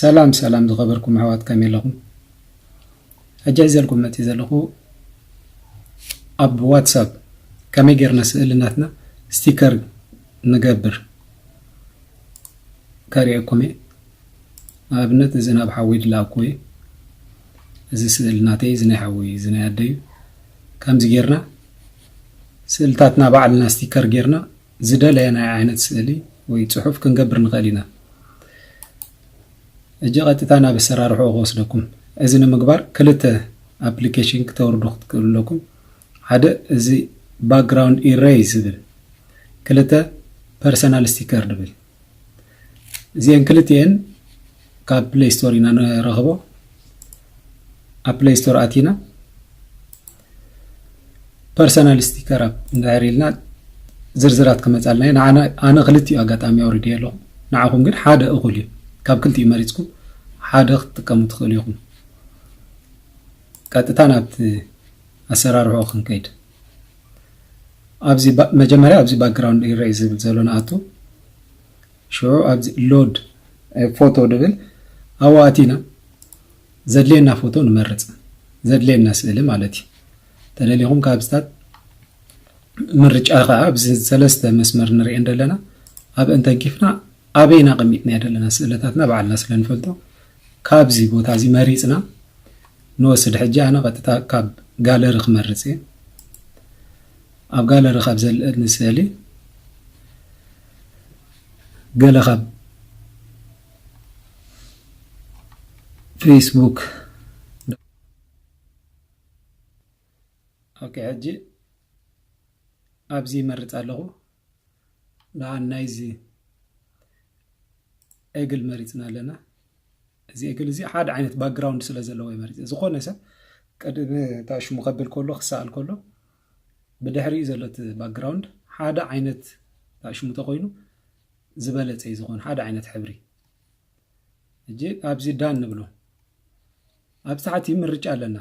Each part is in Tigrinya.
ሰላም ሰላም ዝኸበርኩም ኣሕዋት፣ ከመይ ኣለኹም? ሕጂ ሒዘልኩም መፂእ ዘለኹ ኣብ ዋትሳፕ ከመይ ጌርና ስእሊ ናትና ስቲከር ንገብር ከርእየኩም እየ። ንኣብነት እዚ ናብ ሓወይ ድላኣኩ እየ። እዚ ስእሊ ናተይ፣ እዚ ናይ ሓወይ፣ እዚ ናይ ኣደዩ። ከምዚ ጌርና ስእልታትና ባዕልና ስቲከር ጌርና ዝደለየናይ ዓይነት ስእሊ ወይ ጽሑፍ ክንገብር ንኽእል ኢና። እጂ ቀጥታ ናብ ኣሰራርሖ ክወስደኩም። እዚ ንምግባር ክልተ ኣፕሊኬሽን ክተውርዱ ክትክእሉ ኣለኩም። ሓደ እዚ ባክግራውንድ ኢሬይ ዝብል፣ ክልተ ፐርሰናል ስቲከር ዝብል። እዚአን ክልቲአን ካብ ፕሌይ ስቶር ኢና ንረኽቦ። ኣብ ፕሌይ ስቶር ኣቲና ፐርሰናል ስቲከር ኣፕ እንድሕር ኢልና ዝርዝራት ክመፃልና እዩ። ንዓና፣ ኣነ ክልቲኡ ኣጋጣሚ ኣውሪደ ኣለኹ። ንዓኹም ግን ሓደ እኹል እዩ። ካብ ክልቲኡ መሪፅኩም ሓደ ክትጥቀሙ ትኽእሉ ኢኹም። ቀጥታ ናብቲ ኣሰራርሖ ክንከይድ፣ ኣብዚ ባ- መጀመርያ ኣብዚ ባክግራውንድ ኢሬይ ዝብል ዘሎ ንኣቱ። ሽዑ ኣብዚ ሎድ ፎቶ ድብል ኣብኡ ኣቲና ዘድልየና ፎቶ ንመርፅ። ዘድልየና ስእሊ ማለት እዩ። ተደሊኹም ካብዚታት ምርጫ ከዓ ኣብዚ ሰለስተ መስመር ንሪኤን ዘለና ኣብአን ተንኪፍና ኣበይና ቀሚጥናዮ ዘለና ስእልታትና ባዕልና ስለ ንፈልጦ ካብዚ ቦታ እዚ መሪፅና ንወስድ። ሕጂ ኣነ ቀጥታ ካብ ጋለሪ ክመርፅ እየ። ኣብ ጋለሪ ካብ ዘለኒ ስእሊ ገለ ካብ ፌስቡክ። ኦኬ፣ ሕጂ ኣብዚ ይመርፅ ኣለኹ። ንኣን ናይዚ ኤግል መሪፅና ኣለና። እዚ ኤግል እዚ ሓደ ዓይነት ባክግራውንድ ስለ ዘለዎ ይመርፅ። ዝኾነ ሰብ ቅድሚ ታሽሙ ከብል ከሎ ክሰኣል ከሎ ብድሕሪኡ ዘሎ እቲ ባክግራውንድ ሓደ ዓይነት ታሽሙ ተኮይኑ ዝበለፀ እዩ ዝኾን ሓደ ዓይነት ሕብሪ። እጂ ኣብዚ ዳን ንብሎ። ኣብ ታሕቲ ምርጫ ኣለና።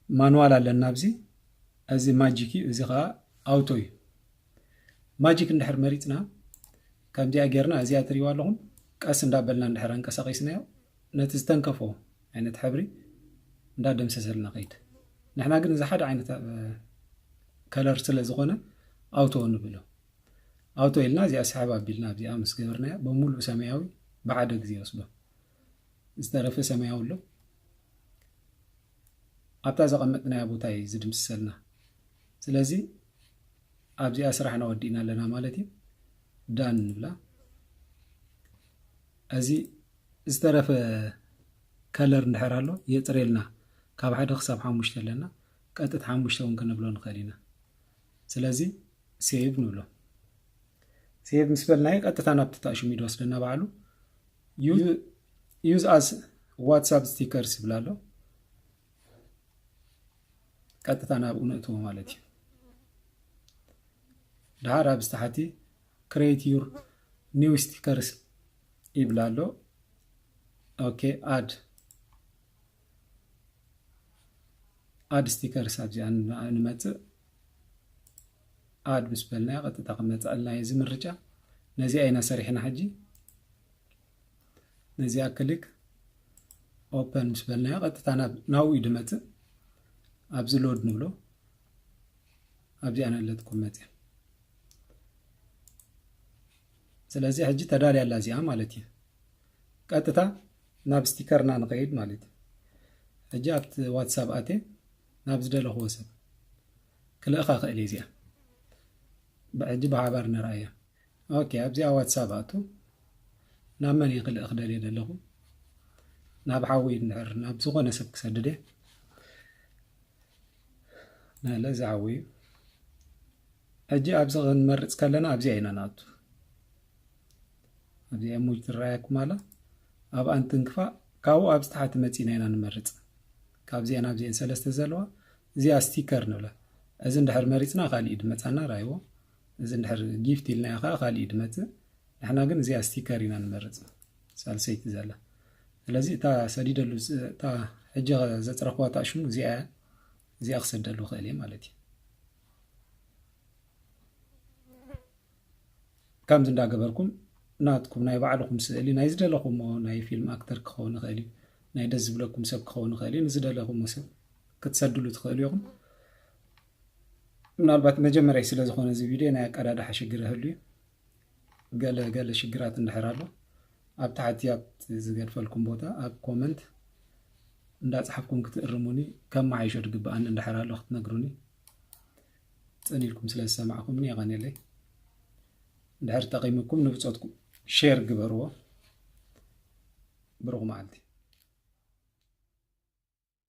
ማኑዋል ኣለና ኣብዚ። እዚ ማጂክ እዩ፣ እዚ ከዓ ኣውቶ እዩ። ማጂክ እንድሕር መሪፅና ከምዚኣ ጌርና እዚኣ ትሪዋ ኣለኹም ቀስ እንዳበልና እንድሕር ኣንቀሳቂስናዮ ነቲ ዝተንከፎ ዓይነት ሕብሪ እንዳደምሰሰልና ከይድ። ንሕና ግን እዚ ሓደ ዓይነት ከለር ስለ ዝኾነ ኣውቶ ንብሎ። ኣውቶ ኢልና እዚኣ ስሕብ ኣቢልና ኣብዚኣ ምስ ገበርናያ ብምሉእ ሰማያዊ ብሓደ ግዜ ይወስዶ። ዝተረፈ ሰማያዊ ኣሎ። ኣብታ ዘቐመጥናያ ቦታ እዩ ዝድምስሰልና። ስለዚ ኣብዚኣ ስራሕና ወዲእና ኣለና ማለት እዩ። ዳን ንብላ። እዚ ዝተረፈ ከለር እንድሕር ኣሎ የፅሬልና። ካብ ሓደ ክሳብ ሓሙሽተ ኣለና። ቀጥታ ሓሙሽተ እውን ክንብሎ ንኽእል ኢና። ስለዚ ሴቭ ንብሎ። ሴቭ ምስ በልናዮ ቀጥታ ናብቲ ታሽሙ ይወስደና ባዕሉ። ዩዝ ኣስ ዋትሳፕ ስቲከርስ ይብል ኣሎ። ቀጥታ ናብኡ ነእትዎ ማለት እዩ። ድሓር ኣብዚ ታሕቲ ክሬት ዩር ኒው ስቲከርስ ይብል ኣሎ። ኦኬ፣ ኣድ ኣድ ስቲከርስ ኣብዚኣ ን- ንመጽእ። ኣድ ምስ በልናዮ ቀጥታ ክመጽኣልና እዩ እዚ ምርጫ። ነዚኣ ኢና ሰሪሕና ሕጂ። ነዚኣ ክሊክ ኦፐን ምስ በልናዮ ቀጥታ ናብ ናብኡ እዩ ድመጽእ። ኣብዚ ሎድ ንብሎ። ኣብዚኣ ነለትኩም መጽእ። ስለዚ ሕጂ ተዳልያ ኣላ እዚኣ ማለት እዩ። ቀጥታ ናብ ስቲከርና ንኸይድ ማለት እዩ። ሕጂ ኣብቲ ዋትሳፕ ኣትየ ናብ ዝደለኽዎ ሰብ ክልእኻ ክእል እየ እዚኣ። ብ- ሕጂ ብሓባር ንርኣያ። ኦኬ፣ ኣብዚኣ ዋትሳፕ ኣቱ ናብ መን እየ ክልእኽ ደልየ ዘለኹ? ናብ ሓወይ እንድሕር ናብ ዝኾነ ሰብ ክሰድድ እየ። ናለ እዚ ሓወይ እዩ። ሕጂ ኣብዚ ክንመርፅ ከለና ኣብዚኣ ኢና ንኣቱ። ኣብዚኣ እሙጅ ትረኣየኩም ኣላ። ኣብኣ እንትንክፋ ካብኡ ኣብዚ ታሕቲ መፂና ኢና ንመርፅ። ካብዚአን ኣብዚአን ሰለስተ ዘለዋ እዚኣ ስቲከር ንብላ። እዚ እንድሕር መሪፅና ካሊእ ድመፃና ራይዎ። እዚ እንድሕር ጊፍት ኢልናዮ ከዓ ካሊእ ድመፅእ። ንሕና ግን እዚኣ ስቲከር ኢና ንመርፅ። ሳልሰይቲ ዘላ። ስለዚ እታ ሰዲደሉ ፅ- እታ ሕጂ ዘፅረኽዋ እታ ሽሙ እዚኣ እያ። እዚኣ ክሰደሉ ክእል እየ ማለት እዩ። ከምዚ እንዳገበርኩም ናትኩም ናይ ባዕልኹም ስእሊ ናይ ዝደለኹሞ ናይ ፊልም ኣክተር ክኸውን ይኽእል እዩ፣ ናይ ደስ ዝብለኩም ሰብ ክኸውን ይኽእል እዩ። ንዝደለኹሞ ሰብ ክትሰድሉ ትኽእሉ ኢኹም። ምናልባት መጀመርያ ስለ ዝኾነ እዚ ቪድዮ ናይ ኣቀዳድሓ ሽግር ይህሉ እዩ። ገለ ገለ ሽግራት እንድሕር ኣሎ ኣብ ታሕቲ ኣብቲ ዝገድፈልኩም ቦታ ኣብ ኮመንት እንዳፅሓፍኩም ክትእርሙኒ ከመሓይሾ ዝግብኣኒ እንድሕር ኣሎ ክትነግሩኒ። ፅን ኢልኩም ስለ ዝሰማዕኩምኒ የቐንየለይ። እንድሕር ጠቒሙኩም ንብፆትኩም ሼር ግበርዎ። ብሩኽ መዓልቲ።